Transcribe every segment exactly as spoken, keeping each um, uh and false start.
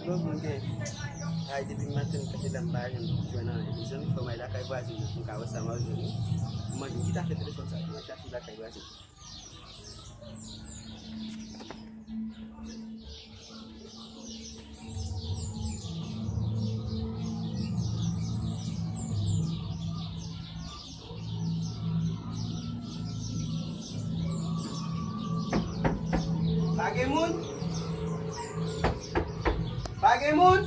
Bon, bon, gen. Ay, depi maten m kanpe la, m pa janm jwenn anyen. Mezanmi, fò m al lakay vwazen nan pou m ka wè sa m ap jwenn, wi. M mande, ki ta fè telefòn sa? M al chache lakay vwazen. Pa gen moun? Pa gen moun?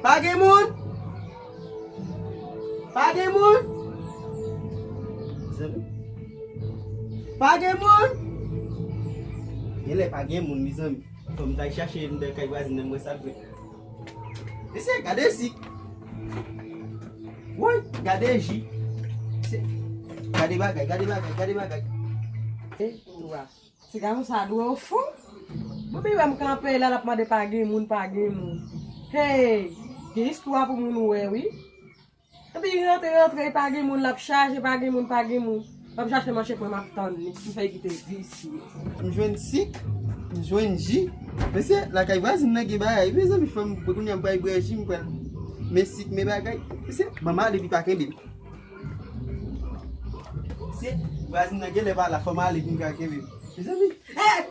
Pa gen moun? Pa gen moun? Mezanmi. Pa gen moun? Genlè pa gen moun, mezanmi. Fò m t al chache anndan kay vwazen nan, m wè sa l vre. Mesye, gade sik. Woy, gade ji. Mesye, gade bagay, gade bagay, gade bagay. E, twa. Ti gason sa dwe w fou. Bon, pi wè m kanpe la, l ap mande pa gen moun, pa gen moun. Hey, gen istwa pou moun wè, wi. Epi rantre, rantre, pa gen moun, l ap chache, pa gen moun, pa gen moun. L ap chache manche pou m ap tann li, m fè kite visye. M jwenn sik, m jwenn ji. Mesye, lakay vwazen nan gen bagay. Mezanmi, fò m, kounye a m pral bwè ji, m pral men sik, men bagay. Mesye, ban m ale, epi pa kenbe m. Se vwazen nan genlè pa la, fò m ale pou m ka kenbe. Mezanmi. Hey!